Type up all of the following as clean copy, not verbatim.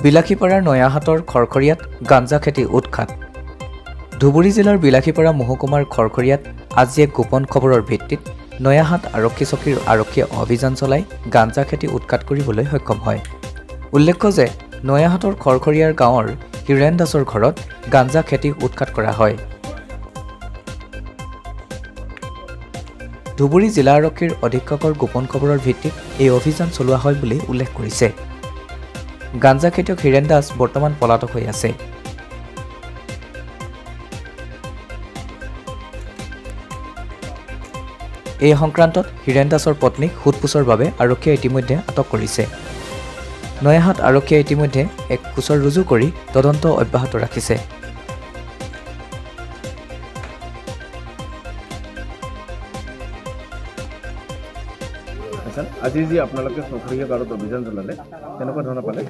বিলাসীপাৰাৰ নয়াহাটৰ খৰখৰীয়াত গাঞ্জা খেতি উৎখাত। ধুবুৰী জিলাৰ বিলাসীপাৰা মহকুমাৰ খৰখৰীয়াত আজি এক গোপন খবৰৰ ভিত্তিত নয়াহাট আৰক্ষী চকীৰ আৰক্ষীয়ে অভিযান চলাই গাঞ্জা খেতি উৎখাত কৰিবলৈ সক্ষম হয়। উল্লেখ্য যে নয়াহাটৰ খৰখৰীয়াৰ গাঁৱৰ হিৰেণ দাসৰ ঘৰত গাঞ্জা খেতি উৎখাত কৰা হয়। ধুবুৰী জিলা আৰক্ষীৰ অধীক্ষকৰ গোপন খবৰৰ ভিত্তিত এই অভিযান চলোৱা হয় বুলি উল্লেখ কৰিছে। গাঞ্জা খেতিয়ক হিৰেণ দাস বৰ্তমান পলাতক হৈ আছে। এই সংক্ৰান্তত হিৰেণ দাসৰ পত্নীক সোধপোছৰ বাবে আৰক্ষীয়ে ইতিমধ্যে আটক কৰিছে। নয়াহাট আৰক্ষীয়ে ইতিমধ্যে এক গোচৰ ৰুজু কৰি তদন্ত অব্যাহত ৰাখিছে। আজি যি আপোনালোকে খৰখৰীয়া গাঁৱত অভিযান চলালে, কেনেকুৱা ধৰণৰ পালে?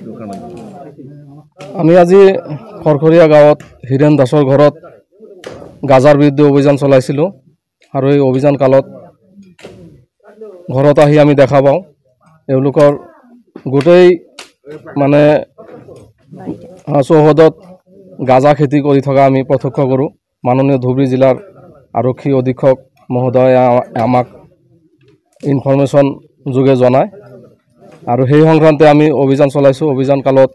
আমি আজি খৰখৰীয়া গাঁৱত হিৰেণ দাসৰ ঘৰত গাজাৰ বিৰুদ্ধে অভিযান চলাইছিলোঁ আৰু এই অভিযান কালত ঘৰত আহি আমি দেখা পাওঁ এওঁলোকৰ গোটেই মানে চৌহদত গাজা খেতি কৰি থকা আমি প্ৰত্যক্ষ কৰোঁ। মাননীয় ধুবুৰী জিলাৰ আৰক্ষী অধীক্ষক মহোদয়ে আমাক ইনফৰমেশ্যন যোগে জনায় আৰু সেই সংক্ৰান্তে আমি অভিযান চলাইছোঁ। অভিযান কালত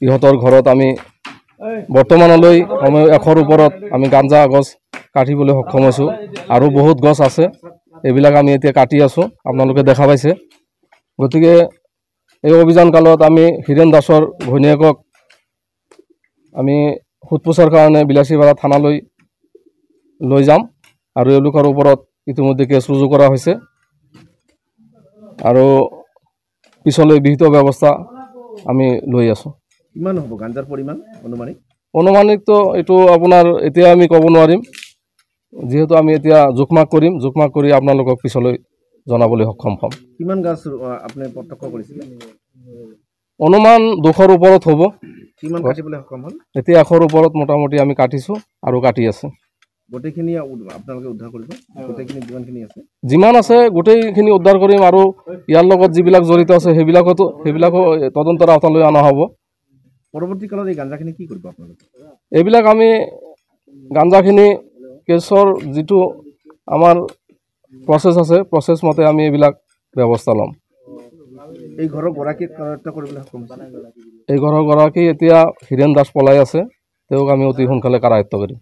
ইহঁতৰ ঘৰত আমি বৰ্তমানলৈ সময় 100ৰ ওপৰত আমি গাঞ্জা গছ কাটিবলৈ সক্ষম হৈছোঁ আৰু বহুত গছ আছে, এইবিলাক আমি এতিয়া কাটি আছোঁ, আপোনালোকে দেখা পাইছে। গতিকে এই অভিযান কালত আমি হিৰেণ দাসৰ ঘৈণীয়েকক আমি সোধপোছৰ কাৰণে বিলাসীপাৰা থানালৈ লৈ যাম আৰু এওঁলোকৰ ওপৰত ইতিমধ্যে কেছ ৰুজু কৰা হৈছে আৰু পিছলৈ বিহিত ব্যৱস্থা আমি লৈ আছোঁ। কিমান হ'ব গাঞ্জাৰ পৰিমাণ অনুমানিক? অনুমানিকতো এইটো আপোনাৰ এতিয়া আমি ক'ব নোৱাৰিম, যিহেতু আমি এতিয়া জোখমাখ কৰিম, জোখমাখ কৰি আপোনালোকক পিছলৈ জনাবলৈ সক্ষম হ'ম। কিমান গাছ আপুনি প্ৰত্যক্ষ কৰিছিলে? অনুমান 200ৰ ওপৰত হ'ব। কিমান কাটিবলৈ সক্ষম হ'ল? এতিয়া 100ৰ ওপৰত মোটামুটি আমি কাটিছোঁ আৰু কাটি আছে। গোটেইখিনি আপোনালোকে উদ্ধাৰ কৰিব? গোটেইখিনি যিমানখিনি আছে, যিমান আছে গোটেইখিনি উদ্ধাৰ কৰিম আৰু ইয়াৰ লগত যিবিলাক জড়িত আছে সেইবিলাকো তদন্তৰ আওতালৈ অনা হ'ব। পৰৱৰ্তী কালত এই গাঞ্জাখিনি কি কৰিব আপোনালোকে? এইবিলাক আমি গাঞ্জাখিনি কেছৰ যিটো আমাৰ প্ৰচেছ আছে, প্ৰচেছ মতে আমি এইবিলাক ব্যৱস্থা ল'ম। এই ঘৰৰ গৰাকীক কৰায়ত্ব কৰিবলৈ সক্ষম হৈছে? এই ঘৰৰ গৰাকী এতিয়া হিৰেণ দাস পলাই আছে, তেওঁক আমি অতি সোনকালে কাৰায়ত্ব কৰিম।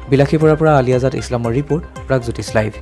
বিলাসীপাৰাৰ পৰা আলিয়াজাদ ইছলামৰ ৰিপৰ্ট, প্ৰাগজ্যোতিষ লাইভ।